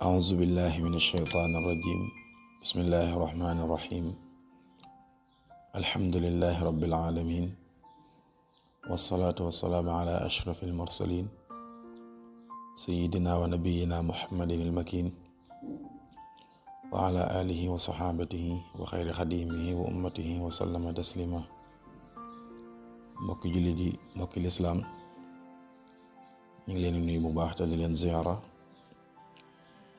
أعوذ بالله من الشيطان الرجيم بسم الله الرحمن الرحيم الحمد لله رب العالمين والصلاة والسلام على أشرف المرسلين سيدنا ونبينا محمد المكين وعلى آله وصحابته وخير خديمه وأمته وسلم تسليما mbokki jullit yi mbokki lislaam ñu ngi leen di nuyu bu baax te di leen ziyaara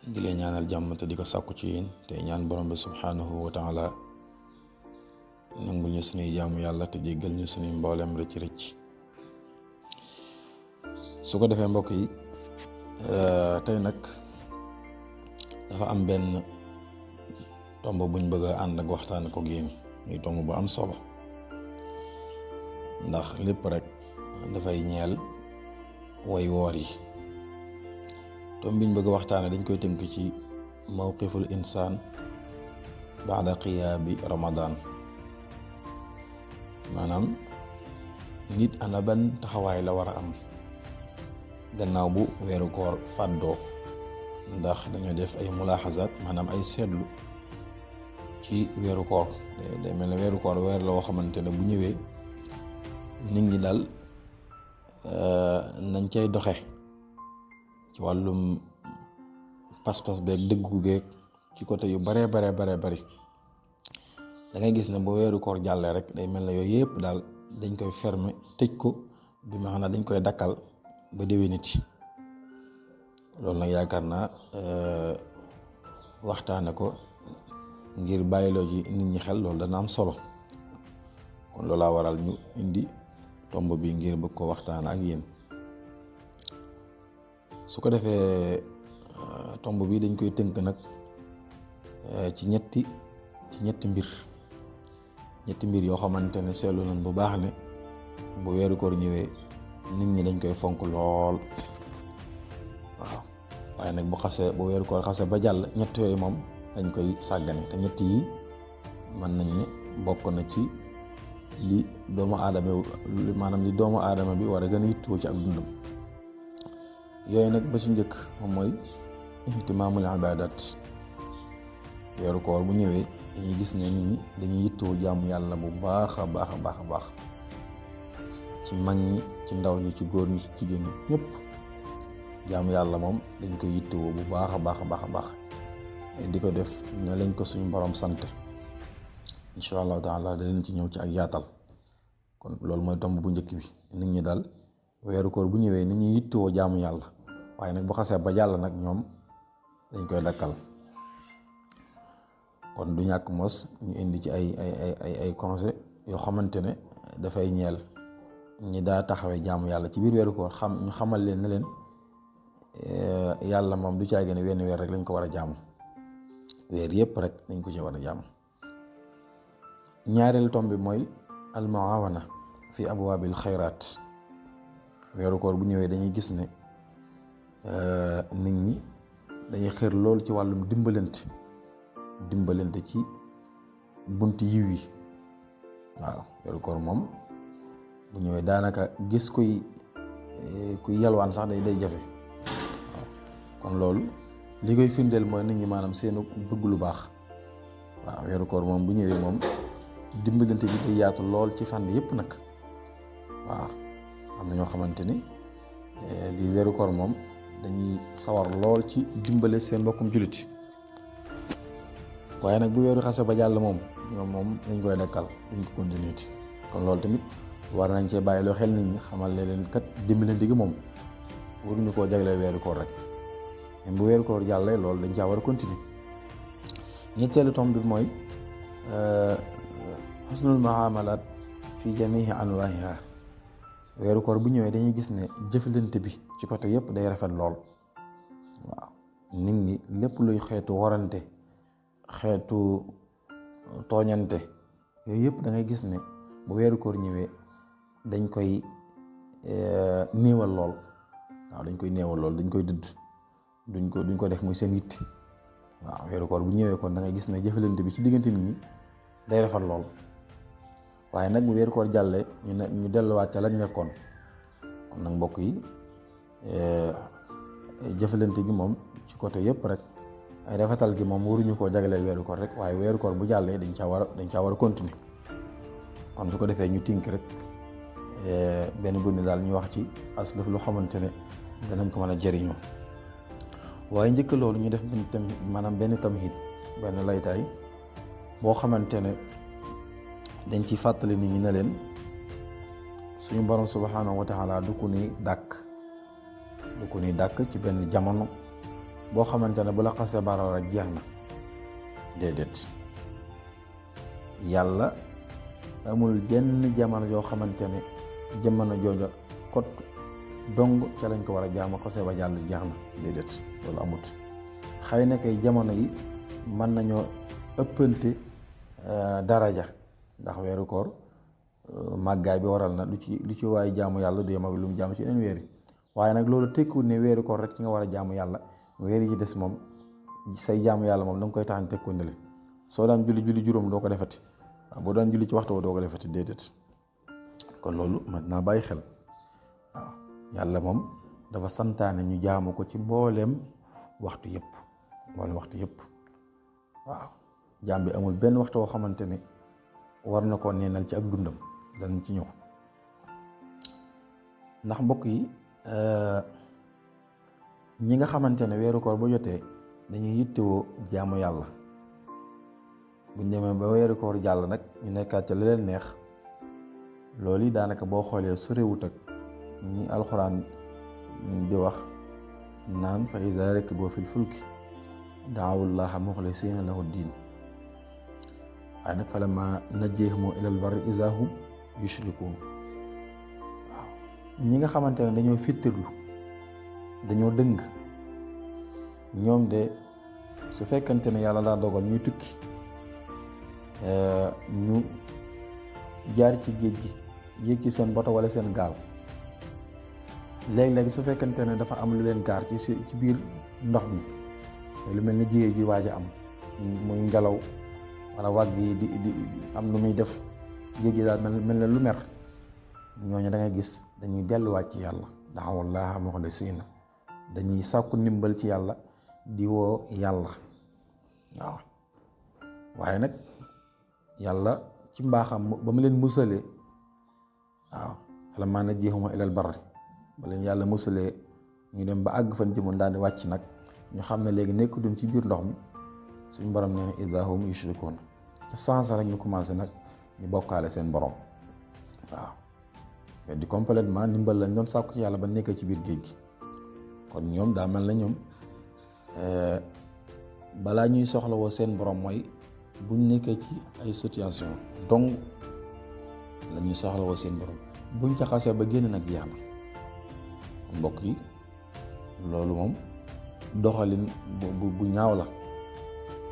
di leen ñaanal jàmm te di ko sàkku ci yéen te ñaan borom bi subhanahu wa taala nangul ñu sunuy jaamu yàlla te jéggal ñu sunuy mboolem rëcc su ko defee mbokk yi tey nag dafa am benn tomb buñ bëgg a ànd ak waxtaan ko yéen muy tomb bu am solo ndax lépp rek dafay ñeel way woor yi tomb biñ bëgg a waxtaane dañ koy tënk ci mawqiful insaan baada qiyaabi ramadan maanaam nit ana ban taxawaay la war a am gannaaw bu weeru koor fàddoo ndax dañoo def ay mulaaxasaat maanaam ay seetlu ci weeru koor day mel ne weeru koor weer la woo xamante ne bu ñëwee nit ñi daal nañ cay doxe ci wàllum pas-pas beeg dëggu geeg ci côté yu bare bari da ngay gis ne bu weeru koor jàllee rek day mel ne yooyu yëpp daal dañ koy fermer tëj ko bi maanaam dañ koy dakkal ba déwéniti loolu nag yaakaar naa waxtaane ko ngir bàyyiloo ci nit ñi xel loolu dana am solo kon loolaa waral ñu indi tomb bi ngir bëgg ko waxtaan ak yéen su ko defee tomb bi dañ koy tënk nag ci ñetti mbir yoo xamante ne seetlu nañ bu baax ne bu weeru koor ñëwee nit ñi dañ koy fonk lool waaw waaye nag bu weeru koor xase ba jàll ñett yooyu moom dañ koy sàggane te ñett yi mën nañ ne bokk na ci li doomu aadama bi war a gën a yittewoo ci ak dundam yooyu nag ba ci njëkk moom mooy ihtimaamul ibaadaat weeru koor bu ñëwee dañuy gis ne nit ñi dañuy yittewoo jaamu yàlla bu baax a baax ci mag ñi ci ndaw ñi ci góor ñi ci jigéen ñi ñëpp jaamu yàlla moom dañ koy yittewoo bu baax a baax di ko def ne lañ ko suñu borom sant incha allahu taala danañ ci ñëw ci ak yaatal kon loolu mooy tomb bu njëkk bi nit ñi daal weeru koor bu ñëwee nit ñi yittewoo jaamu yàlla waaye nag bu xasee ba jàll nag ñoom dañ koy dakkal kon du ñàkk mos ñu indi ci ay conseil yoo xamante ne dafay ñeel ñi daa taxawee jaamu yàlla ci biir weeru koor ñu xamal leen ne leen yàlla moom du caay gën wenn weer rek lañ ko war a jaamu weer yëpp rek dañ ko ci war a jaamu. ñaareelu tomb bi mooy almuawana fi abwaabil xayraat weeru koor bu ñëwee dañuy gis ne nit ñi dañuy xër lool ci wàllum dimbalante ci bunti yiw yi waaw weeru koor moom bu ñëwee daanaka gis kuy yalwaan sax day jafe waaw kon loolu li koy firndeel mooy nit ñi maanaam seenu bëgg lu baax waaw weeru koor moom bu ñëwee moom dimbalante bi day yaatu lool ci fànn yëpp nag waaw am na ñoo xamante ni bi weeru koor moom dañuy sawar lool ci dimbale seen mbokkum jullit waaye nag bu weeru xase ba jàll moom ñoom moom dañ koy dekkal duñ ko continuer kon loolu tamit war nañ cee bàyyi loo xel nit ñi xamal ne leen kat dimbalante gi moom waruñu koo jagleel weeru koor rek même bu weeru koor jàllee loolu dañ caa war a continuer ñetteelu tomb bi mooy xusnul muamalat fi jamihi anwaahiha weeru koor bu ñëwee dañuy gis ne jëflante bi ci côté yëpp day rafet lool waaw nit ñi lépp luy xeetu warante xeetu tooñante yooyu yëpp da ngay gis ne bu weeru koor ñëwee dañ koy néewal lool waaw dañ koy dëdd duñ ko def muy seen yitte waaw weeru koor bu ñëwee kon da ngay gis ne jëflante bi ci diggante nit ñi day rafet lool waaye nag bu weeru koor jàllee ñu delluwaat ca lañ nekkoon kon nag mbokk yi jëfalante gi moom ci côté yëpp rek ay rafetal gi moom waruñu koo jagleel weeru koor rek, waaye weeru koor bu jàllee dañ caa war a continuer. kon su ko defee ñu tink rek benn bunni daal ñu wax ci aslaf lu xamante ne danañ ko mën a jëriñoo. waaye njëkk loolu ñu def benn tamhid, benn laytaay boo xamante ne dañ ci fàttali nit ñi ne leen suñu borom subhanahu wa taala du ko ni dàkk ci benn jamono boo xamante ne bu la xasee baral rek jeex na. déedéet, yàlla amul jenn jamono yoo xamante ne jamono jooja kot dong ca lañ ko war a jaamu, xasee ba jàll jeex na. déedéet, loolu amut. xëy na kay jamono yi mën nañoo ëppante daraja, ndax weeru koor màggaay bi waral na lu ci waaye jaamu yàlla du yem ak lu mu jaamu ci yeneen weer yi. waaye nag loolu tekkiwul ne weeru koor rek ci nga war a jaamu yàlla, weer yi ci des moom say jaamu yàlla moom da nga koy taxañ teg ko ndele. soo daan julli juróom doo ko defati, waaw boo daan julli ci waxtu doo ko defati. déedéet, kon loolu mat naa bàyyi xel. waaw yàlla moom dafa santaane ñu jaamu ko ci mbooleem waxtu yëpp. waaw jaam bi amul benn waxtu woo xamante ne war na koo neenal ci ak dundam. danañ ci ñëw ndax mbokk yi ñi nga xamante ne weeru koor bu jotee dañuy yittewoo jaamu yàlla. buñ demee ba weeru koor jàll nag ñu nekkaat ca li leen neex. loolu yi daanaka boo xoolee sorewut ak ñi alxuraan di wax naan fa izaa rakibu fil fulki da'awu llaaha muxlisiina lahu diin, waaye nag falammaa najjaahum ilal barri izaa hum yushrikuun. waaw ñi nga xamante ne dañoo fittirlu, dañoo dëng, ñoom de su fekkante ne yàlla daa dogal ñuy tukki, ñu jaar ci géej gi yéeg ci seen bato wala seen gaal, léeg-léeg su fekkante ne dafa am lu leen gaar ci biir ndox mi, te lu mel ni jigéen ji waaj a am, muy ngelaw wala wàgg yi di am lu muy def, géej gi daal mel ne lu mer, ñooñu da ngay gis dañuy delluwaat ci yàlla. da'awu llaaha muxlisiina, dañuy sàkku ndimbal ci yàlla, di woo yàlla. waaw waaye nag yàlla ci mbaaxam ba mu leen musalee, waaw falammaa najjaahum ilal barri, ba leen yàlla musalee ñu dem ba àgg fan jëmoon daal di wàcc nag, ñu xam ne léegi nekkutuñ ci biir ndox mi, suñu borom nee na izaa hum yushrikuun. te sansa rek ñu commencé nag ñu bokkaale seen borom. waaw di complètement ndimbal lañ doon sàkku ci yàlla ba nekkee ci biir géej gi. kon ñoom daa mel na ñoom balaa ñuy soxlawoo seen borom mooy buñ nekkee ci ay situation donc la ñuy soxlawoo seen borom. buñ ca xasee ba génn nag jeex na. mbokk yi loolu moom doxalin bu ñaaw la.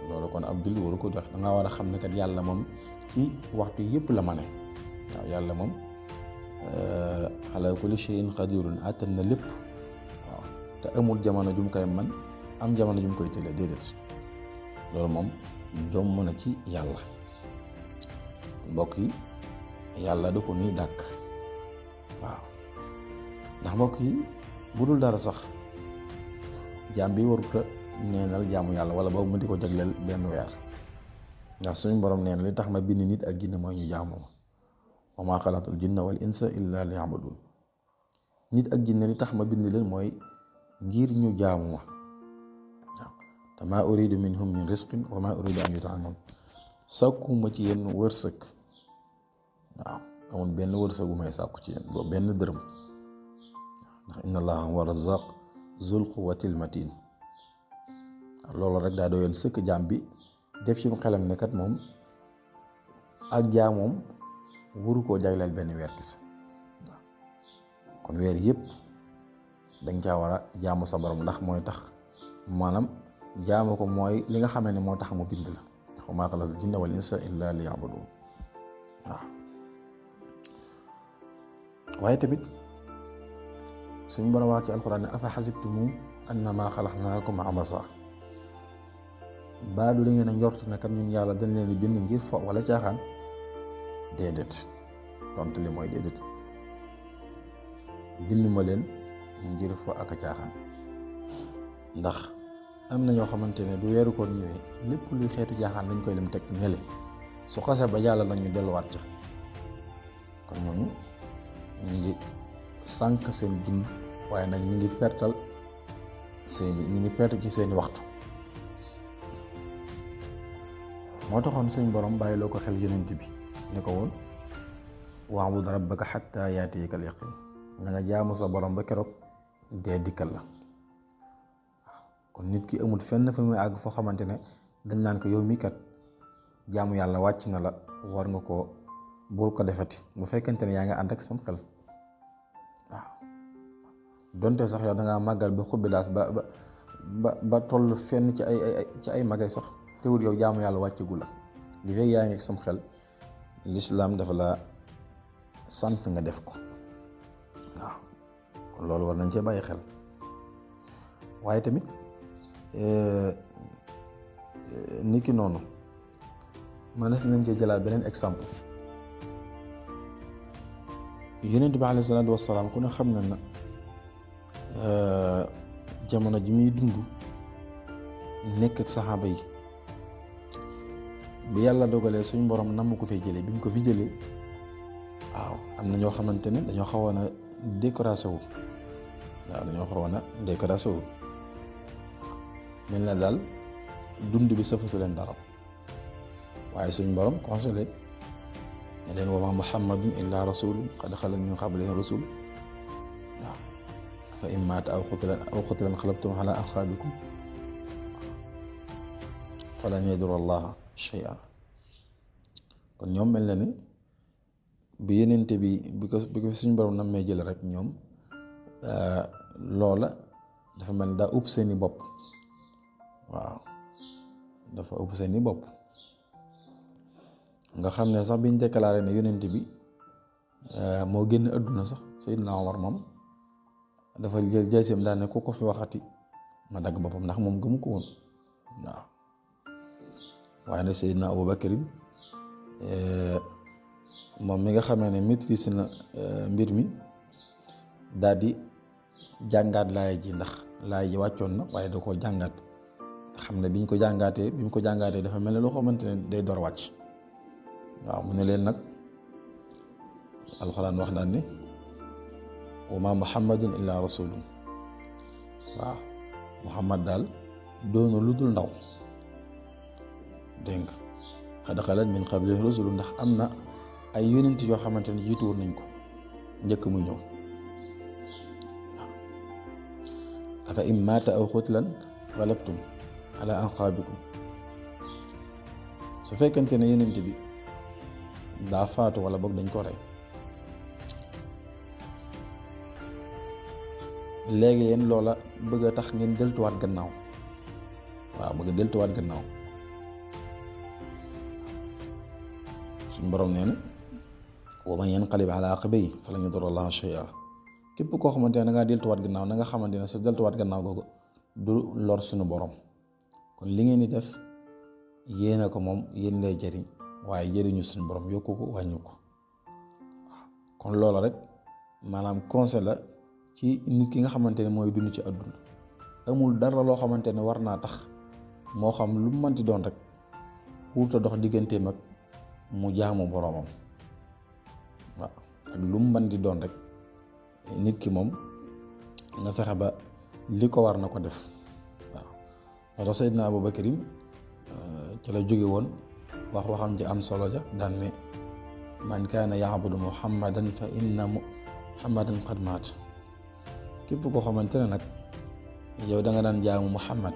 loolu kon ab jullit waru ko dox. da ngaa war a xam ne kat yàlla moom ci waxtu yëpp la mane. waaw yàlla moom ala kulli shay'in qadirun, attan na lépp. waaw te amul jamono jum koy man am jamono jum koy tële, déedéet. loolu moom jomm na ci yàlla. mbokk yi yàlla du ko nuy dàkk. waaw ndax mbokk yi bu dul dara sax jaam bi waruta neenal jaamu yàlla wala boobu mu di ko jagleel benn weer. ndax suñu borom nee na li tax ma bind nit ak jinne mooy ñu jaamu ma. wa maa xalaqtul jinna wal insa illa liya'budun. nit ak jinne li tax ma bind leen mooy ngir ñu jaamu ma. waaw te maa uridu minhum min rizqin wa maa uridu an yut'imun. sàkkuma ci yenn wërsëg. waaw amul benn wërsëg bu may sàkku ci yéen boobu benn dërëm. ndax inna allaha huwa razzaq zul quwwatil matin. loolu rek daa doyoon sëkk jaam bi def ci xelam ne kat moom ak jaamoom wuru koo jagleel benn weer gis. waaw kon weer yëpp dañ caa war a jaamu sa borom, ndax mooy tax maanaam jaamu ko mooy li nga xamee ne moo tax mu bind la. wa maa xalaqtul jinna wal insa illa liya'budun. waaw waaye tamit suñu borom wax ci alxuraan ne afa xasibtum annamaa xalaqnaakum abasa. baadu da ngeen a njort ne kat ñun yàlla dañ leen di bind ngir fo wala caaxaan. déedéet, tontu li mooy déedéet. bind ma leen ngir fo ak a caaxaan. ndax am na ñoo xamante ne bu weeru koor ñëwee lépp luy xeetu jaaxaan dañ koy dem teg nele su xasee ba yàlla nag ñu delluwaat ca kon ñooñu ñu ngi sànq seen dund waaye nag ñu ngi perte ci seeni waxtu. moo taxoon suñ borom bàyyi loo ko xel yonent bi ne ko woon wa'bud rabbaka hatta yaatiyakal yaqiin na nga jaamu sa borom ba keroog dee dikkal la. kon nit ki amul fenn fa muy àgg foo xamante ne dañ naan ko yow mii kat jaamu yàlla wàcc na la war nga koo bul ko defati bu fekkente ne yaa ngi ànd ak sam xel waaw donte sax yow dangaa màggal ba xubbi daas ba toll fenn ci ay magay sax teewul yow jaamu yàlla wàcceegu la li fekk yaa ngi ak sam xel lislaam dafa la sant nga def ko waaw kon loolu war nañ cee bàyyi xel. waaye tamit ni ki noonu maanaam si nañ cee jëlaat beneen exemple yonent bi alayhi salaatu wassalaam ku ne xam na na jamono ji muy dund nekk ak saxaaba yi bi yàlla dogalee suñ borom nam ko fay jëlee bi ñu ko fi jëlee waaw am na ñoo xamante ne dañoo xawoon a décoration wu waaw dañoo xawoon a décoration wu mel na daal dund bi safatu leen dara waaye suñ borom consolé ne leen wa ma muhammadun illa rasulun qad xalat min qablihi rusul waaw fa in maata aw qutila inqalabtum ala aqaabikum falan yadurra allaha shay'an kon ñoom mel na ni bi yenente bi ko suñ borom nam may jël rek ñoom loola dafa mel daa upp seeni bopp waaw dafa ëpp seeni bopp nga xam ne sax biñ déclaré ne yonent bi moo génn àdduna sax Seydina Omar moom dafa jël jayseem daal ne ku ko fi waxati ma dagg boppam ndax moom gëmu ko woon waaw waaye nag Seydina Abu Bakrin moom mi nga xamee ne maîtrise na mbir mi daal di jàngaat laay ji ndax laay ji wàccoon na waaye da koo jàngaat xam ne bi mu ko jàngaatee dafa mel ne loo xamante ne day door wàcc waaw mu ne leen nag alxuraan wax naan ni wa ma muhammadun illa rasulun waaw muhammad daal doonu lu dul ndaw dégg nga xad xalat min qablihi rusul ndax am na ay yonent yoo xamante ne jiitu woon nañ ko njëkk mu ñëw waaw afa in maata aw xutlan galabtum ala anqaabikum su fekkente ne yonent bi daa faatu wala boog dañ ko rey léegi yéen loola bëgg a tax ngeen deltuwaat gannaaw waaw bëgg a deltuwaat gannaaw suñ borom nee na wa man yanqalib ala aqibayhi falan yadurra llaha shay'an képp koo xamante ne da ngaa deltuwaat gannaaw na nga xamante ne sa deltuwaat gannaaw googu du lor suñu borom kon li ngeen di def yéen a ko moom yéen lay jëriñ waaye jëriñu suñu borom yokku ko wàññu ko waaw kon loola rek maanaam conseil la ci nit ki nga xamante ne mooy dund ci àdduna amul dara loo xamante ne war naa tax moo xam lu mu mënti doon rek wurta dox digganteem ak mu jaamu boromam waaw ak lu mu mën di doon rek nit ki moom nga fexe ba li ko war na ko def waaw moo tax Seydina Abu Bakrin ci la jóge woon waxam ji am solo ja daan ne man kaana ya'budu muhammadan fa inna muhammadan qad maat képp koo xamante ne nag yow da nga daan jaamu muhammad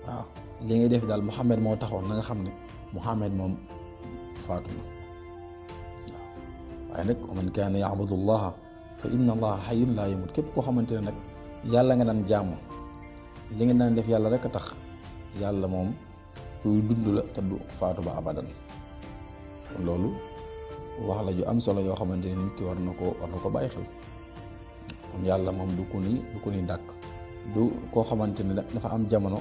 waaw li ngay def daal muhammad moo taxoon na nga xam ne muhammad moom faatu na waaw waaye nag wa man kaana ya'budu allaha fa inna allaha hayyun laa yamut képp koo xamante ne nag yàlla nga daan jaamu li nga daan def yàlla rek a tax yàlla moom kuy dund la te du faatu ba abadan kon loolu wax la ju am solo yoo xamante ne nit ki war na ko bàyyi xel kon yàlla moom du ko ni dàkk du koo xamante ne dafa am jamono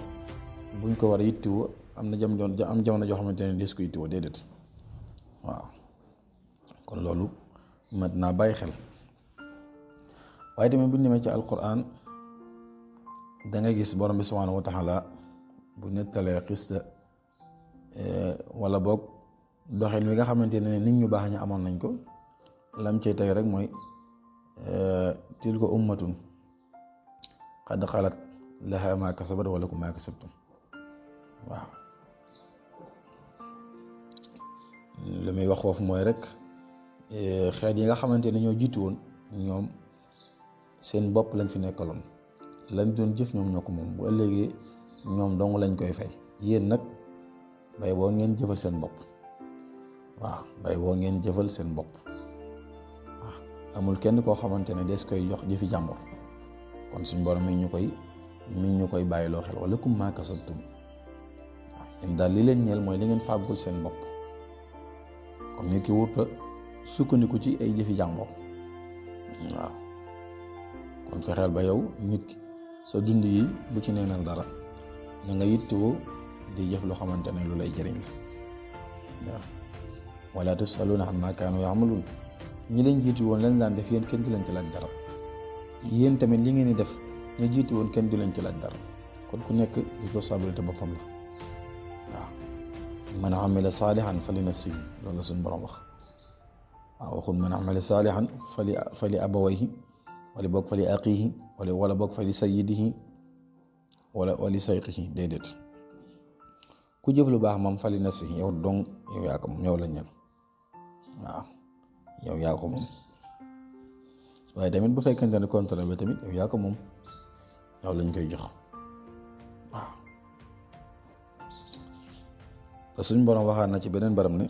buñ ko war a yittiwoo am jamono joo xamante ne des ko yittiwoo déedéet waaw kon loolu mat naa bàyyi xel waaye tamit buñ demee ci alquran da nga gis borom bi subhaanahu wa taala bu nettalee xista wala boog doxin wi nga xamante ne nit ñu baax ñi amoon nañ ko lam cay tey rek mooy tilka ummatun qad xalat laha ma kasabat wa lakum ma kasabtum. waaw li muy wax foofu mooy rek xeet yi nga xamante ne ñoo jiitu woon ñoom seen bopp lañ fi nekkaloon, lañ doon jëf ñoom ñoo ko moom, bu ëllëgee ñoom dong lañ koy fay. yéen nag bay boo ngeen jëfal seen bopp. waaw bay boo ngeen jëfal seen bopp. waaw amul kenn koo xamante ne des koy jox jëfi jàmbur. kon suñ borom mi ñu koy bàyyiloo xel wala kum maa kasabtum. waaw yéen daal li leen ñeel mooy li ngeen fàggul seen bopp. kon nit ki wut sukkandiku ci ay jëfi jàmbur. waaw kon fexeel ba yow nit ki sa dund yi bu ci neenal dara na nga yittewoo di jëf loo xamante ne lu lay jëriñ la. waaw wala tusaluuna ammaa kaanu ya'maluun. ñi leen jiitu woon lañ daan def yéen kenn du leen ci laaj dara. yéen tamit li ngeen di def ñu jiitu woon kenn du leen ci laaj dara. kon ku nekk responsabilité boppam la. waaw man amila saalihan fa li nafsihi loolu la suñu borom wax. waaw waxul man amila saalihan fa li abawayhi wala boog fa li aqiihi wala boog fa li sayyidihi wala li sayqihi déedéet. ku jëf lu baax moom fa li nafsihi yow dong yow yaa ko moom yow la ñel. waaw yow yaa ko moom. waaye tamit bu fekkente ne contraire bi tamit yow yaa ko moom, yow lañ koy jox. waaw te suñ borom waxaat na ci beneen baram ne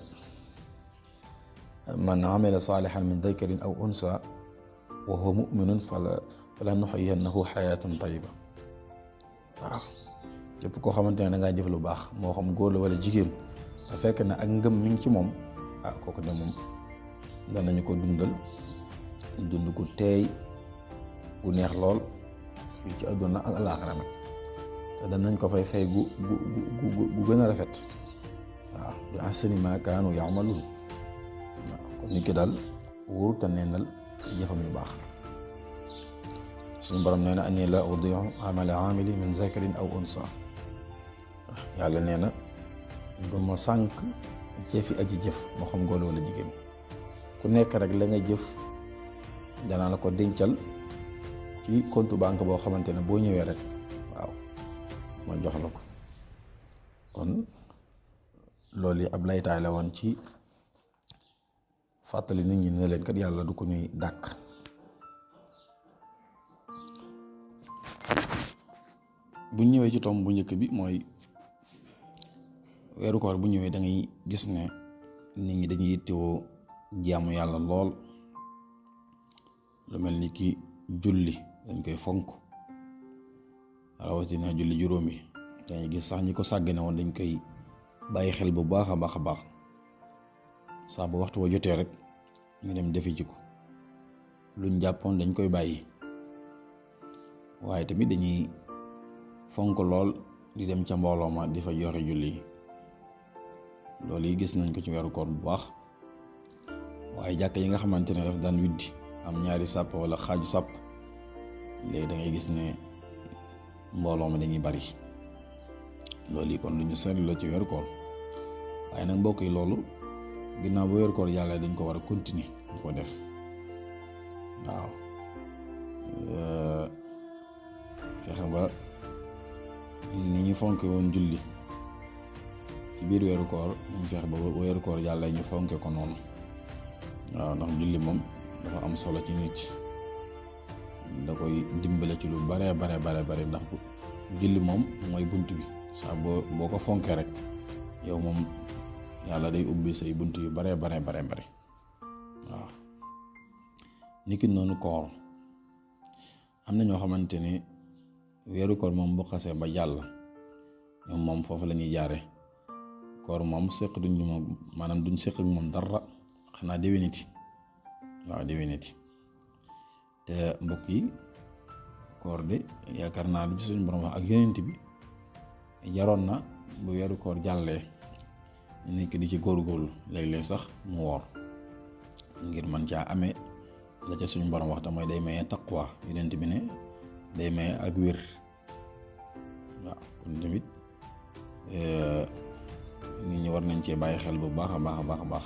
man amila saalihan min dakarin aw unsa wa huwa mu'minun fala nuhyiyannahu hayatan tayyiba. waaw képp koo xamante ne da ngaa jëf lu baax moo xam góor la wala jigéen te fekk na ak ngëm mi ngi ci moom, kooku de moom danañu ko dund gu teey gu neex lool fii ci àdduna ak alaaxira nag te danañ ko fay gu gën a rafet. waaw bi ahsani maa kaanu ya'maluun. waaw kon nit ki daal wóoru te neenal jëfam yu baax. suñu borom nee na annii laa udii'u amala aamilin min zakarin aw unsaa. yàlla nee na du ma sànq jëfi aji jëf moo xam góor wala jigéen ku nekk rek la nga jëf danaa la ko dencal ci compte banque boo xamante ne boo ñëwee rek waaw ma jox la ko. kon loolu yi ab laytaay la woon ci fàttali nit ñi ne leen kat yàlla du ko ñuy dàkk. bu ñëwee ci tomb bu njëkk bi mooy weeru koor bu ñëwee da ngay gis ne nit ñi dañuy yittewoo jaamu yàlla lool. lu mel ni ki julli dañ koy fonk, rawatina julli juróom yi dañuy gis sax ñi ko sàggane woon dañ koy bàyyi xel bu baax a baax saa bu waxtu wa jotee rek ñu dem defi ci ko. luñ jàppoon dañ koy bàyyi, waaye tamit dañuy fonk lool di dem ca mbooloo ma di fa joxe julli yi. loolu yi gis nañ ko ci weeru koor bu baax. waaye jàkk yi nga xamante ne daf daan widdi am ñaari sàpp wala xaaju sàpp, léegi da ngay gis ne mbooloo mi dañuy bari. loolu yi kon lu ñu seetlu la ci weeru koor. waaye nag mbokk yi loolu ginnaaw ba weeru koor yàlla dañ ko war a continuer di ko def. waaw fexe ba ni ñu fonke woon julli ci biir weeru koor ñu fexe ba weeru koor yàlla ñu fonke ko noonu. waaw ndax julli moom dafa am solo ci nit, da koy dimbale ci lu bare ndax julli moom mooy bunt bi. saa boo ko fonkee rek yow moom yàlla day ubbi say bunt yu bare. waaw niki noonu koor am na ñoo xamante ne weeru koor moom bu xasee ba jàll ñoom moom foofu la ñuy jaare. koor moom séq duñ moom maanaam duñ séq ak moom dara, xanaa déwéniti. waaw déwéniti te mbokk yi koor de yaakaar naa li ci suñu borom wax ak yonent bi jaroon na bu weeru koor jàllee nit ki di ci góorgóorlu léeg-léeg sax mu woor ngir man caa amee la ca suñu borom wax te mooy day maye taqwa. yonent bi ne day maye ak wér. waaw kon tamit nit ñi war nañ cee bàyyi xel bu baax a baax a baax a baax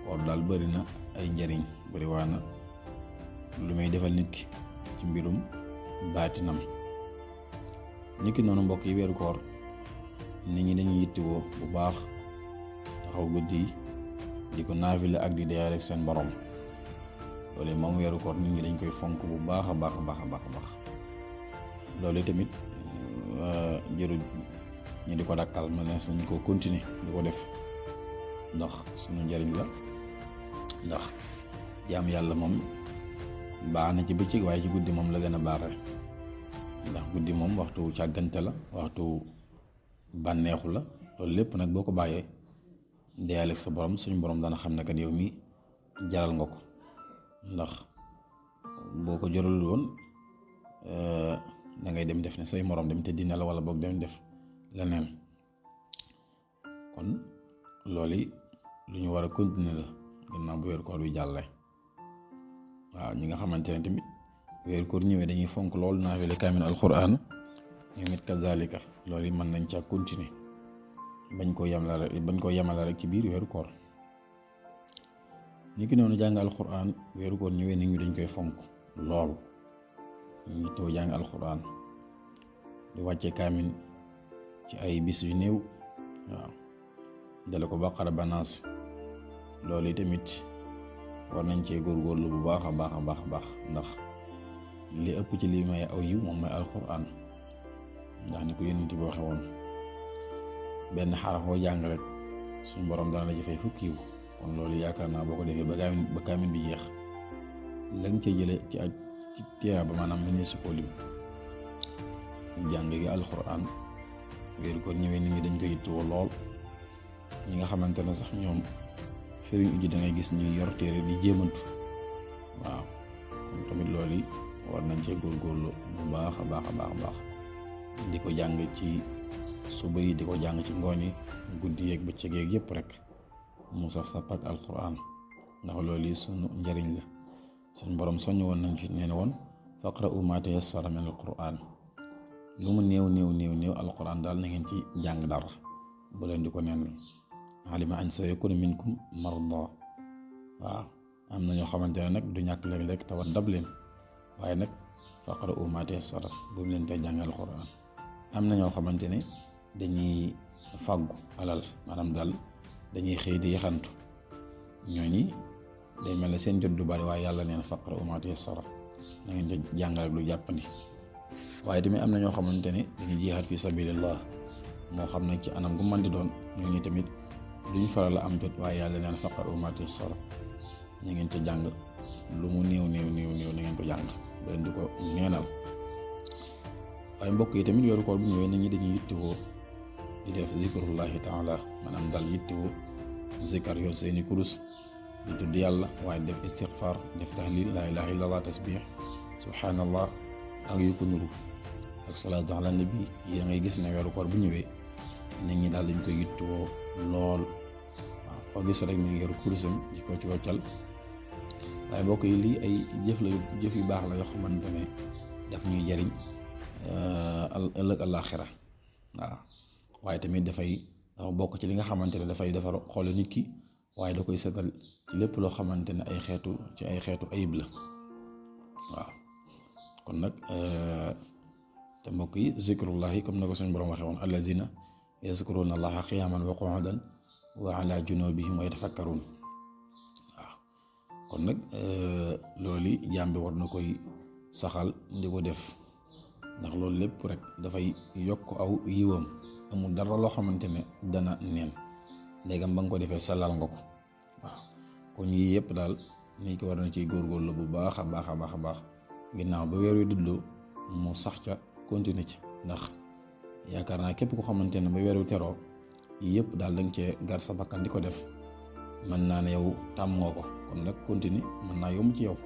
koor daal bëri na ay njariñ bëri waa na lu may defal nit ki ci mbirum baatinam. nit ki noonu mbokk yi weeru koor nit ñi dañuy yittewoo bu baax taxaw guddi yi di ko naafila ak di deyaale ak seen borom loolu moom weeru koor nit ñi dañ koy fonk bu baax a baax a baax a baax a baax loolu tamit jërul ñu di ko dakkal ma nees nañ ko continuer di ko def ndax suñu njariñ la ndax jaam yàlla moom baax na ci bëccëg waaye ci guddi moom la gën a baaxe ndax guddi moom waxtu càggante la waxtu bànneexu la loolu lépp nag boo ko bàyyee deyaale ak sa borom suñu borom dana xam ne kat yow mi jaral nga ko ndax boo ko jarul woon da ngay dem def ne say morom dem te dina la wala boog dem def leneen kon loolu lu ñu war a continuer la gannaaw bu weeru koor bi jàlle waaw ñi nga xamante ne tamit weeru koor ñëwee dañuy fonk loolu naafile kaamil alquran ñoom it kazalika loolu mën nañ ca continuer bañ koo yemale rek ci biir weeru koor ni ki noonu jàng alquran weeru koor ñëwee nit ñi dañ koy fonk lool ñu too jàng alquran di wàcce kaamil ci ay bis yu néew waaw dale ko baqara ba naas loolu tamit war nañ cee góorgóorlu bu baax a baax a baax a baax ndax li ëpp ci li may aw yiw moom mooy alquran ndax ni ko yonent bi waxe woon benn xaraf boo jàng rek suñ borom dana la ci fay fukki yiw kon loolu yaakaar naa boo ko defee ba kaamil bi jeex la nga ca jële ci aj ci tiyaaba maanaam mu ne su ko lim jàng gi alquran weeru koor ñëwee nit ñi dañ ko yittewoo lool ñi nga xamante ne sax ñoom firiñ uji da ngay gis ñuy yor téere di jéemantu waaw kon tamit loolu yi war nañ cee góorgóorlu bu baax a baax a baax a baax di ko jàng ci suba yi di ko jàng ci ngoon yi guddi yeeg bëccëg yeeg yëpp rek mu saf saf ak alquran ndax loolu yi sunu njariñ la suñ borom soññ woon nañ ci nee na woon faqra'u maa tayassara min alquran lu mu néew alquran daal na ngeen ci jàng dara bu leen di ko neen alima an sayakunu minkum marda waaw am na ñoo xamante ne nag du ñàkk léeg-léeg tawat dab leen waaye nag faqra'u maa tayassara bu mu leen tey jàng alquran am na ñoo xamante ne dañuy fàggu alal maanaam daal dañuy xëy di yaxantu ñooñi day mel ne seen jot du bari waaye yàlla neen faqra'u maa tayassara na ngeen ci jàng rek lu jàppandi waaye tamit am na ñoo xamante ne dañuy jihaad fi sabilillah moo xam ne ci anam gu mën di doon ñooñu tamit duñ faral la am jot waaye yàlla neen faqra'u maa tayassara na ngeen ca jàng lu mu néew na ngeen ko jàng ba leen di ko neenal waaye mbokk yi tamit weeru koor bu ñëwee nit ñi dañuy yittewoo di def zikrullahi taala maanaam daal yittewoo zikar yor seeni kurus di tudd yàlla waaye def istighfar def tahlil laa ilaha illallah tasbih subhanallah ak yu ko nuru ak salaatu ala nabi yi ngay gis ne weeru koor bu ñëwee nit ñi daal dañ koy yittewoo lool waaw koo gis rek mi ngi yor kurusam di ko ci waccal waaye mbokk yi lii ay jëf yu baax la yoo xamante ne daf ñuy jariñ ëllëg àllaaxira waaw waaye tamit dafa bokk ci li nga xamante ne dafay defar xoolu nit ki waaye da koy setal ci lépp loo xamante ne ay xeetu ayib la waaw kon nag te mbokk yi zikrullahi comme na ko suñu borom waxee woon allazina yazkuruna allaha qiyaman wa qu'udan wa ala junubihim wa yatafakkarun waaw kon nag loolu jaam bi war na koy saxal di ko def ndax loolu lépp rek dafay yokk aw yiwam amul dara loo xamante ne dana neen léegam ba nga ko defee salal nga ko waaw kon yii yëpp daal nit ko war na ciy góorgóorlu bu baax a baax a baax a baax ginnaaw ba weer wi duddoo mu sax ca continuer ci ndax yaakaar naa képp ko xamante ne ba weer wi teroo yii yëpp daal danga cee gar sa bakkan di ko def mën naa ne yow tàmm nga ko kon nag continuer mën naa yomb ci yow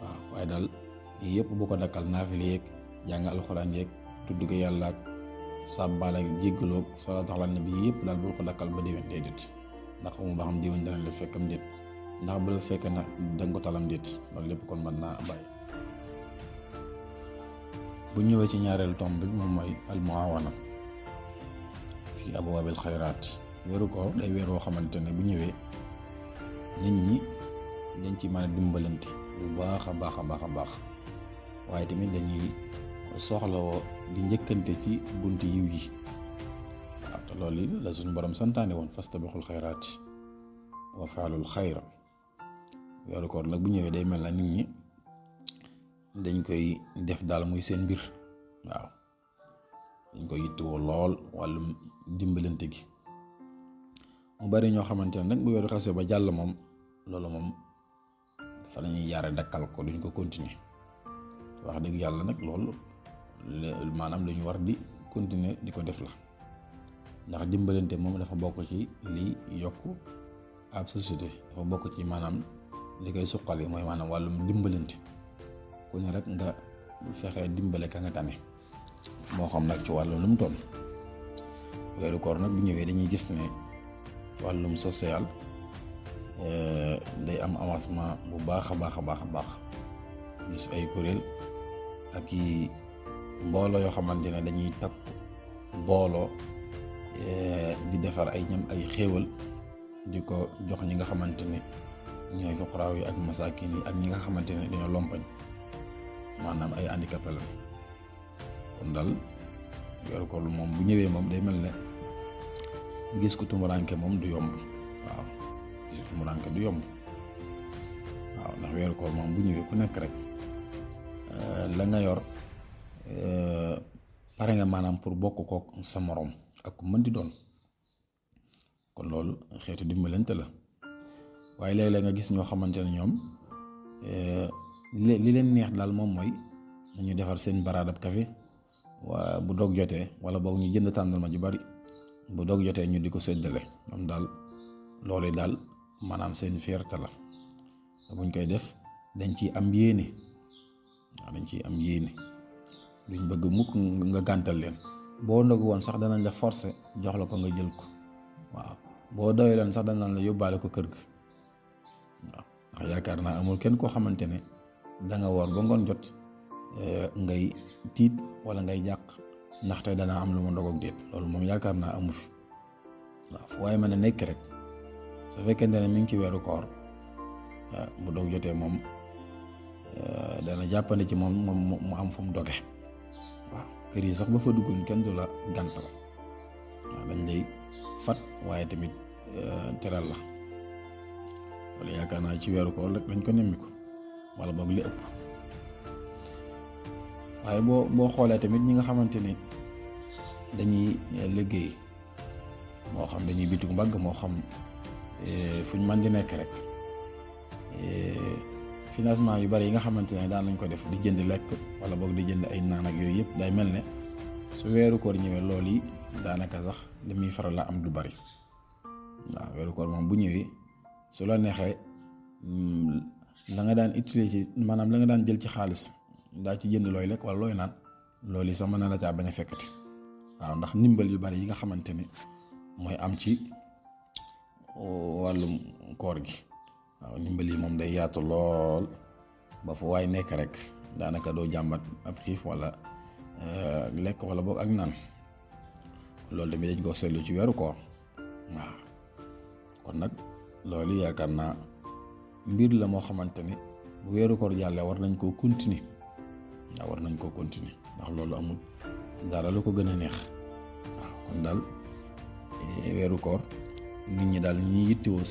waaw waaye daal yii yëpp bu ko dakkal naafile yeeg jàng alxuraan yeeg tudd ko yàlla ak sàbbaal ak jéggaloog salaatu ala nabi yëpp daal bul ko dakkal ba déwén déedéet ndax xamu ba xam déwén dana la fekkam déet ndax bu la fekkee na danga ko talam déet loolu lépp kon mën naa bàyyi bu ñëwee ci ñaareelu tomb bi moom mooy al muawana fi abwaabil xayraat. weeru koor day weer woo xamante ne bu ñëwee nit ñi dañ ci mën a dimbalante bu baax a baax a baax a baax, waaye tamit dañuy soxlawoo di njëkkante ci bunti yiw yi. waaw te loolu yi la suñu borom santaane woon fastabiqul xayraat wa faalul xayra. weeru koor nag bu ñëwee day mel na nit ñi dañ koy def daal muy seen mbir. waaw dañ koy yittewoo lool wàllum dimbalante gi. mu bari ñoo xamante ne nag bu weeru xasee ba jàll moom loolu moom fa lañuy jaare dakkal ko duñ ko continuer. wax dëgg yàlla nag loolu maanaam lu ñu war di continuer di ko def la, ndax dimbalante moom dafa bokk ci li yokk ab société. dafa bokk ci maanaam li koy suqali mooy maanaam wàllum dimbalante. ku ne rek nga fexe dimbale ka nga tane, moo xam nag ci wàllum lu mu toll. weeru koor nag bu ñëwee dañuy gis ne wàllum social day am avancement bu baax a baax a baax a baax. gis ay kuréel ak i mbooloo yoo xamante ne dañuy takk booloo di defar ay ñam ay xéewal di ko jox ñi nga xamante ne ñooy fuqaraaw yi ak masaakin yi ak ñi nga xamante ne dañoo lompañ, maanaam ay handicapé la. kon daal weeru koor moom bu ñëwee moom day mel ne gis ku tumuranke moom du yomb. waaw gis ku tumuranke du yomb. waaw ndax weeru koor moom bu ñëwee ku nekk rek la nga yor pare nga maanaam pour bokk kook sa morom ak ku mën di doon. kon loolu xeetu dimbalante la. waaye léeg-léeg nga gis ñoo xamante ne ñoom li leen neex daal moom mooy nañu defar seen baraadab café waa bu doog jotee, wala boog ñu jënd tàndal ma ju bari bu doog jotee ñu di ko séddale. ñoom daal loolu daal maanaam seen fierté la. buñ koy def dañ ciy am yéene. waaw dañ ciy am yéene, duñ bëgg mukk nga gàntal leen. boo ndogu woon sax danañ la forcer jox la ko nga jël ko. waaw boo doy leen sax danañ la yóbbaale ko kër ga. waaw ndax yaakaar naa amul kenn koo xamante ne danga woor ba ngoon jot ngay tiit wala ngay jàq ndaxte danaa am lu ma ndogoog déet. loolu moom yaakaar naa amu fi. waaw fu waaye mën a nekk rek su fekkente ne mi ngi ci weeru koor bu doog jotee moom dana jàppandi ci moom mu am fu mu doge. waaw kër yi sax ba fa duggoon kenn du la gàntal. waaw dañ lay fat waaye tamit teral la. wala yaakaar naa ci weeru koor rek lañ ko nemmi ko wala boog li ëpp. waaye boo xoolee tamit ñi nga xamante ni dañuy liggéey, moo xam dañuy bitu mbagg, moo xam fuñ mën di nekk rek, financement yu bari yi nga xamante ne daan nañ ko def di jënd lekk wala boog di jënd ay naan ak yooyu yëpp day mel ne su weeru koor ñëwee loolu yi daanaka sax li muy faral la am du bari. waaw weeru koor moom bu ñëwee su la neexee la nga daan utiliser maanaam la nga daan jël ci xaalis daa ci jënd looy lekk wala looy naan, loolu yi sax mën na la caa bañ a fekkati. waaw ndax ndimbal yu bari yi nga xamante ne mooy am ci wàllum koor gi. waaw ndimbal yi moom day yaatu lool ba fu waay nekk rek daanaka doo jàmbat ab xiif wala lekk wala boog ak naan. loolu tamit dañ ko seetlu ci weeru koor. waaw kon nag loolu yaakaar naa mbir la moo xamante ne bu weeru koor jàllee war nañ koo continuer. waaw war nañ koo continuer ndax loolu amul dara lu ko gën a neex. waaw kon daal weeru koor nit ñi daal ñi yittewoo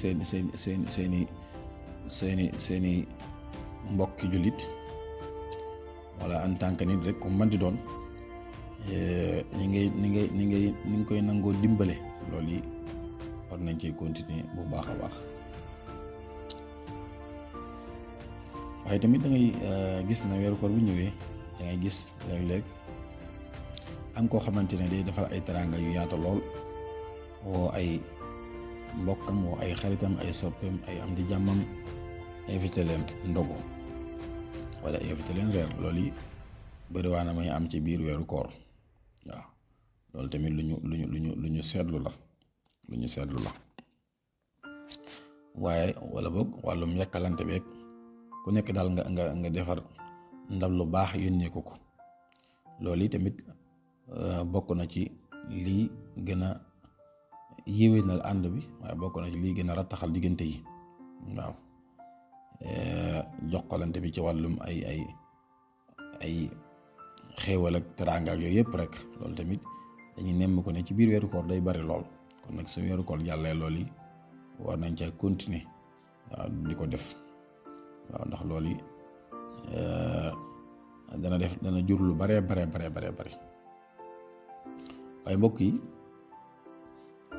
seeni mbokki jullit wala en tant que nit rek ku mën di doon ni ngi koy nangoo dimbale. loolu yi war nañ cee continuer bu baax a baax. waaye tamit da ngay gis na weeru koor bu ñëwee da ngay gis léeg-léeg am koo xamante ne day defar ay teraanga yu yaatu lool, woo ay mbokkam, woo ay xaritam, ay soppeem, ay am di jàmmam, invité leen ndogu wala invité leen reer. loolu yi bëri waa na may am ci biir weeru koor. waaw loolu tamit lu ñu seetlu la. waaye wala boog wàllum yàkkalante beeg ku nekk daal nga defar ndab lu baax yónnee ko loolu yi tamit bokk na ci lii gën a yéwénal ànd bi, waaye bokk na ci lii gën a rattaxal diggante yi. waaw jokkalante bi ci wàllum ay xéewal ak teraanga ak yooyu yëpp rek, loolu tamit dañuy nemm ko ne ci biir weeru koor day bari lool. kon nag su weeru koor jàllee loolu yi war nañ ca continuer waaw di ko def. waaw ndax loolu yi dana jur lu bare bari. waaye mbokk yi,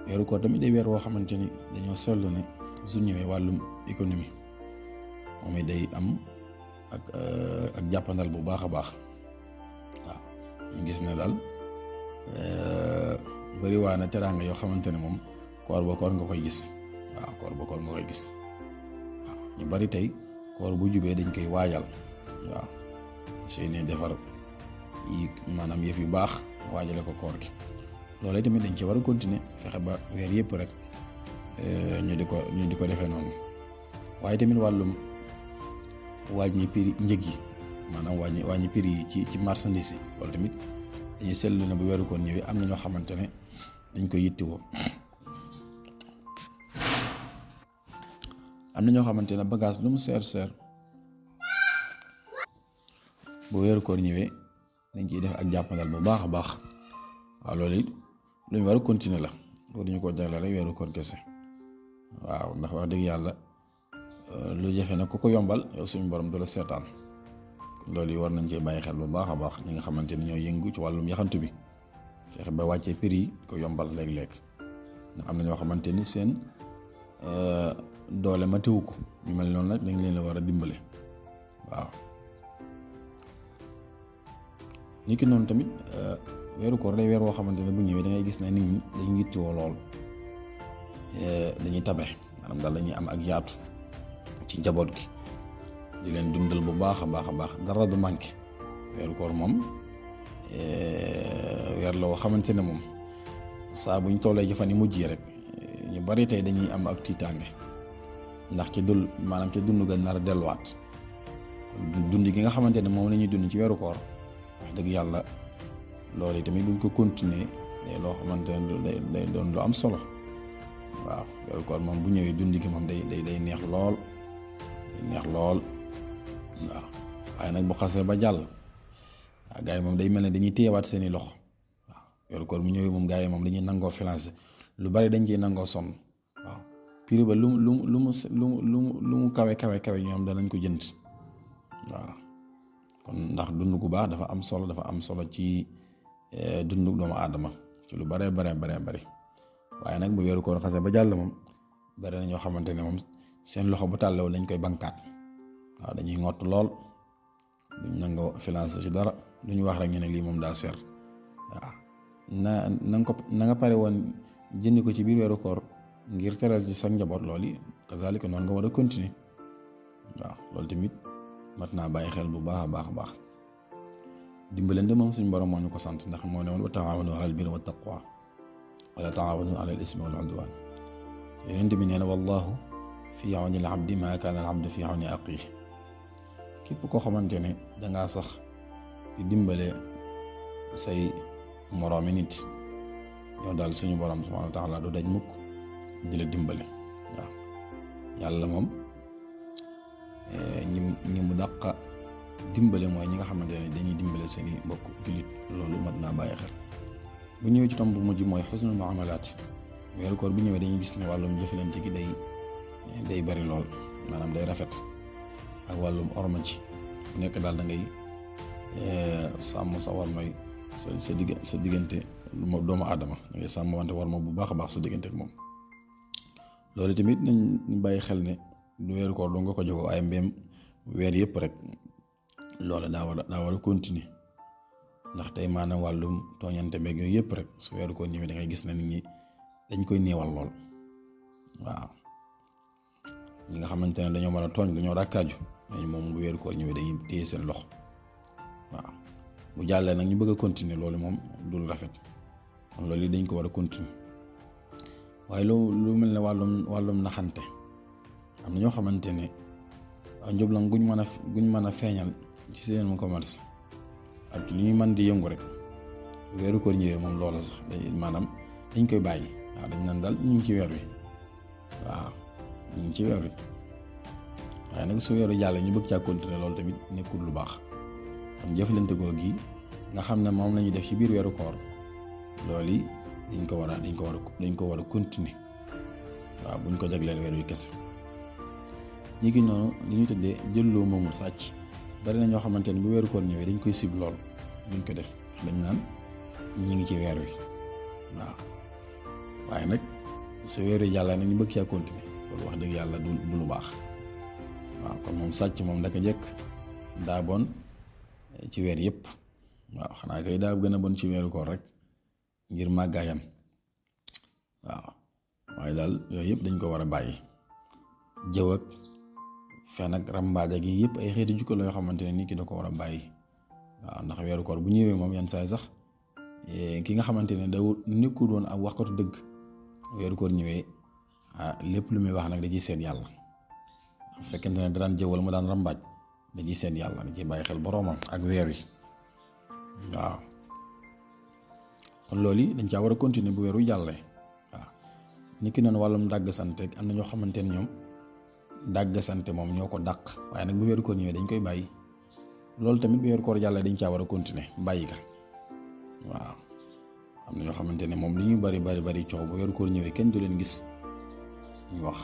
weeru koor tamit day weer woo xamante ni dañoo seetlu ne su ñëwee wàllum économie moom it day am ak jàppandal bu baax a baax. waaw ñu gis ne daal bari waa na teraanga yoo xamante ne moom koor ba koor nga koy gis. waaw koor ba koor nga koy gis. waaw ñu bari tey koor bu jubee dañ koy waajal. waaw suy ne defar yi maanaam yëf yu baax waajale ko koor gi. loolu tamit dañ ci war a continuer fexe ba weer yëpp rek ñu di ko defee noonu. waaye tamit wàllum wàññi prix njëg yi, maanaam wàññi prix yi ci marchandise yi, loolu tamit dañuy seetlu ne bu weeru koor ñëwee am na ñoo xamante ne dañ koy yittewoo. am na ñoo xamante ne bagage lu mu seer bu weeru koor ñëwee dañ ciy def ak jàppandal bu baax a baax. waaw loolu it lu ñu war a continuer la, waruñu ko jagleel rek weeru koor kese. waaw ndax wax dëgg yàlla lu jafe nag ku ko yombal yow suñu borom du la seetaan. loolu yi war nañ cee bàyyi xel bu baax a baax ñi nga xamante ni ñoo yëngu ci wàllum yaxantu bi, fexe ba wàccee prix yi ko yombal léeg-léeg. ndax am na ñoo xamante ni seen doole ma teewu ko, ñu mel noonu nag dañ leen la war a dimbale. waaw ni ki noonu tamit weeru koor day weer woo xamante ne bu ñëwee da ngay gis ne nit ñi dañuy yittewoo lool, dañuy tabe, maanaam daal dañuy am ak yaatu ci njaboot gi, di leen dundal bu baax a baax dara du manqué. weeru koor moom weer la woo xamante ne moom saa buñ tollee ci fan yi mujj yi rek ñu bari tey dañuy am ak tiitaange, ndax ci maanaam ci dund ga nar a delluwaat. dund gi nga xamante ne moom la ñuy dund ci weeru koor wax dëgg yàlla loolu yi tamit buñ ko continuer day loo xamante ne day doon lu am solo. waaw weeru koor moom bu ñëwee dund gi moom day neex lool. waaw waaye nag bu xasee ba jàll waaw gars yi moom day mel ne dañuy téyewaat seeni loxo. waaw weeru koor bu ñëwee moom gars yi moom dañuy nangoo financé lu bari dañ ciy nangoo sonn. waaw prix ba lu mu kawe ñoom danañ ko jënd. waaw kon ndax dund gu baax dafa am solo ci dundu doomu aadama ci lu bare bari. waaye nag bu weeru koor xasee ba jàll moom bari na ñoo xamante ne moom seen loxo bu tàllaw lañ koy bankaat. waaw dañuy ngott lool, duñ nangoo financé ci dara, lu ñu wax rek ñu ne lii moom daa seer. waaw na nga pare woon jëndi ko ci biir weeru koor ngir teral ci sa njaboot, loolu yi kazaalika noonu nga war a continuer. waaw loolu tamit mat naa bàyyi xel bu baax a baax. dimbalante moom suñu borom moo ñu ko sant, ndax moo ne woon wa taawanu alal birri wa taqwa wala taawanu alal ismi wal udwan. Yonent bi nee na wallahu fi awni al abdi ma kaana al abdu fi awni aqiih. képp koo xamante ne dangaa sax di dimbale say moroomi nit, yow daal suñu borom subhaanahu wa taala du daj mukk di la dimbale. waaw yàlla moom ñi mu dàqa dimbale mooy ñi nga xamante ne dañuy dimbale seeni mbokk jullit. loolu mat naa bàyyi xel. bu ñëwee ci tomb bu mujj mooy xusnul muamalaat. weeru koor bu ñëwee dañuy gis ne wàllum jëfalante gi day bari lool, maanaam day rafet, ak wàllum orma ci ku nekk daal da ngay sàmm sa war mooy sa diggante doomu aadama, da ngay sàmm wante war ma bu baax a baax sa diggante ak moom. loolu tamit nañ bàyyi xel ne du weeru koor doo nga ko jox ay mbéem weer yëpp rek. loolu daa war a continuer, ndax tey maanaam wàllum tooñante beeg yooyu yëpp rek su weeru koor ñëwee da ngay gis ne nit ñi dañ koy néewal lool. waaw ñi nga xamante ne dañoo mën a tooñ, dañoo ràkkaaju, ñooñu moom bu weeru koor ñëwee dañuy téye seen loxo. waaw bu jàllee nag ñu bëgg a continuer, loolu moom dul rafet. kon loolu yi dañ ko war a continuer. waaye lu mel ne wàllum naxante, am na ñoo xamante ne njublan guñ mën a feeñal ci seen commerce ak li ñu mën di yëngu rek weeru koor ñëwee moom loola sax maanaam dañ koy bàyyi. waaw dañ naan daal ñu ngi ci weer wi waaw ñu ngi ci weer wi waaye nag su weeru jàll ñu bëgg caa continuer loolu tamit nekkul lu baax kon jëflante googu gi nga xam ne moom la ñuy def ci biir weeru koor loolu yi dañ ko war a continuer waaw buñ ko jagleel weer wi kese. ñi ngi noonu li ñu tuddee jëlloo moomul sàcc bari na ñoo xamante ne bu weeru koor ñëwee dañ koy sib lool duñ ko def dañ naan ñi ngi ci weer wi waaw waaye nag su weeru jàlla nag ñu bëgg caa continuer loolu wax dëgg yàlla du lu baax waaw kon moom sàcc moom daka jekk daa bon ci weer yëpp waaw xanaa kay daa gën a bon ci weeru koor rek ngir màggaayam waaw waaye daal yooyu yëpp dañ ko war a bàyyi. jëw ak fen ak rambaaj ak yi yëpp ay xeeti jukko la yoo xamante ne nit ki da ko war a bàyyi waaw ndax weeru koor bu ñëwee moom yenn saay sax ki nga xamante ne da nekkul doon ak waxkatu dëgg weeru koor ñëwee lépp lu muy wax nag da ciy seet yàlla bu fekkente ne da daan jëw wala mu daan rambaaj da ciy seet yàlla da ciy bàyyi xel boroomam ak weer wi waaw kon loolu yi dañ caa war a continuer bu weeru jàllee waaw nit ki noonu wàllum dàgg sante am na ñoo xamante ne ñoom dàgg sante moom ñoo ko dàq waaye nag bu weeru koor ñëwee dañ koy bàyyi loolu tamit bu weeru koor jàllee dañ caa war a continuer bàyyi ka waaw am na ñoo xamante ne moom li ñuy bari coow bu weeru koor ñëwee kenn du leen gis ñu wax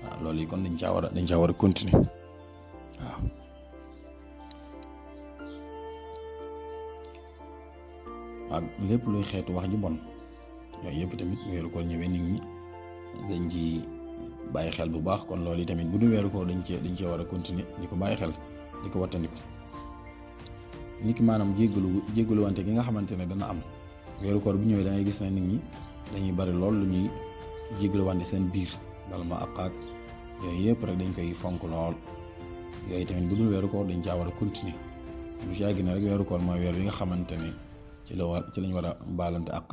waaw loolu yi kon dañ caa war a continuer waaw ak lépp luy xeetu wax ju bon yooyu yëpp tamit bu weeru koor ñëwee nit ñi dañ ci bàyyi xel bu baax kon loolu yi tamit bu dul weeru koor dañ cee war a continuer di ko bàyyi xel di ko wattandiku nit ki maanaam jéggalu wante gi nga xamante ne dana am weeru koor bu ñëwee da ngay gis ne nit ñi dañuy bari lool lu ñuy jéggalu wante seen biir bala ma àqaat yooyu yëpp rek dañ koy fonk lool yooyu tamit bu dul weeru koor dañ caa war a continuer lu ci yàgg ne rek weeru koor mooy weer wi nga xamante ne ci lañ war a baalante àq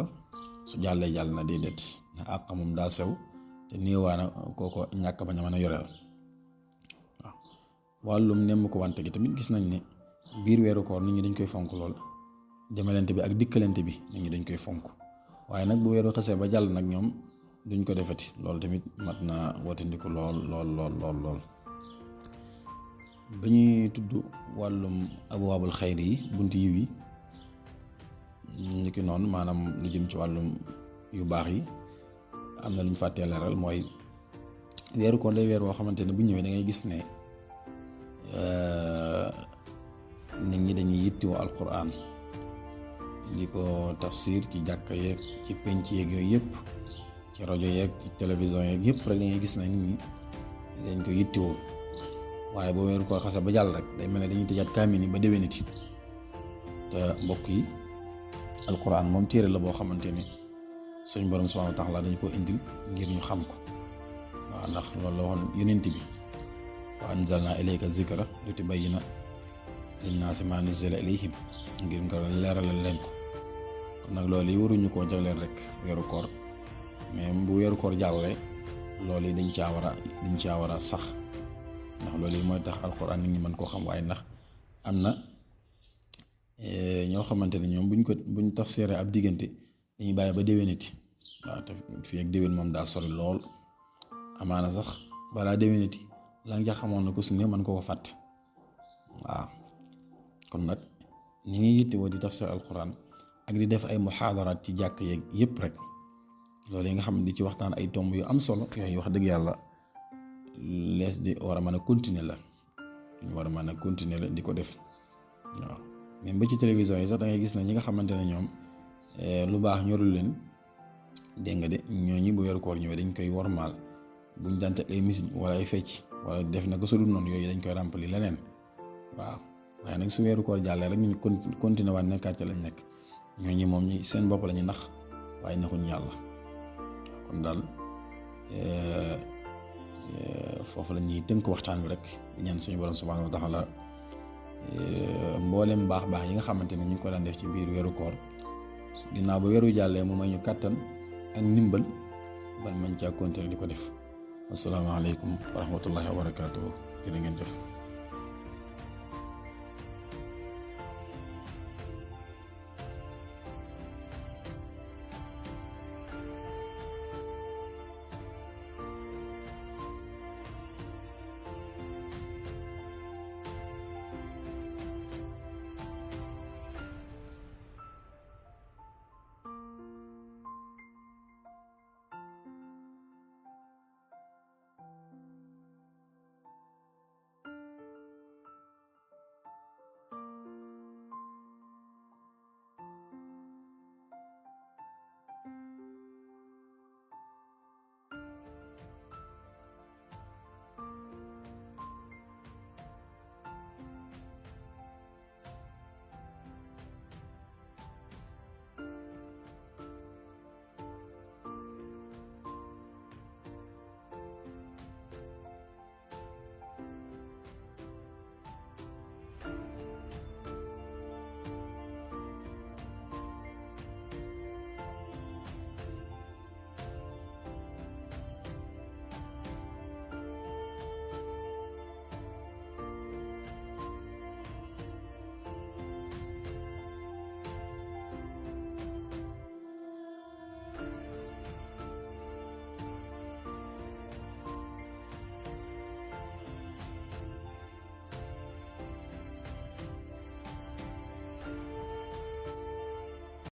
su jàllee jàll na déedéet ndax àq moom daa sew te néewaana kooko ñàkk bañ a mën a yoreel waaw wàllum nemm ko wante gi tamit gis nañ ne biir weeru koor nit ñi dañ koy fonk lool demalante bi ak dikkalante bi nit ñi dañ koy fonk waaye nag bu weeru xasee ba jàll nag ñoom duñ ko defati loolu tamit mat na watandiku lool ba ñuy tudd wàllum abwaabul xayri yi buntu yiw yi ni ki noonu maanaam lu jëm ci wàllum yu baax yi am na lu ñu fàttee leeral mooy weeru koor day weer woo xamante ne bu ñëwee da ngay gis ne nit ñi dañuy yittewoo alquran di ko tafsir ci jàkka yeeg ci penc yeeg yooyu yëpp ci rajo yeeg ci télévision yeeg yëpp rek da ngay gis ne nit ñi dañ ko yittewoo waaye boo weeru koor xase ba jàll rek day mel ne dañuy tëjaat kaamil yi ba déwéniti te mbokk yi alquran moom téere la boo xamante ni suñ borom subhanahu wa taala dañ ko indil ngir ñu xam ko waaw ndax loolu la waxoon yonent bi wa anzalna ilayka zikra litubayyina linnaasi maa nuzzila ilayhim ngir nga leeralal leen ko kon nag loolu yi waruñu koo jagleel rek weeru koor mais bu weeru koor jàllee loolu yi dañ caa war a sax ndax loolu yi mooy tax alquran nit ñi mën koo xam waaye ndax am na ñoo xamante ne ñoom buñ tafsiree ab diggante dañuy bàyyi ba déwéniti waaw te fii ak déwén moom daa sori lool amaana sax balaa déwéniti la nga xamoon na ko su ne mën ko fàtte waaw kon nag ñi ngi yittewoo di tafsir alquran ak di def ay muhaadaraat ci jàkk yeeg yëpp rek loolu yi nga xam ne di ci waxtaan ay tomb yu am solo yooyu wax dëgg yàlla lees di war a mën a continuer la ñu war a mën a continuer la di ko def waaw même ba ci télévision yi sax da ngay gis ne ñi nga xamante ne ñoom lu baax ñorul leen dégg nga de ñooñu bu weeru koor ñëwee dañ koy wormaal buñ daan teg ay musique wala ay fecc wala def na ko su dul noonu yooyu dañ koy remplir leneen waaw waaye nag su weeru koor jàllee rek ñu continuer waat nekkaat ca lañ nekk ñooñu moom ñi seen bopp la ñu nax waaye naxuñ yàlla kon daal foofu la ñuy tënk waxtaan bi rek di ñaan suñu borom subhanahu wa taala mboolem baax yi nga xamante ne ñu ngi ko daan def ci biir weeru koor ginnaaw ba weeru jàllee mu may ñu kàttan ak ndimbal ban mañ caa continuer di ko def asalaamaaleykum wa rahmatullahi wa barakaatuhu jërë ngeen jëf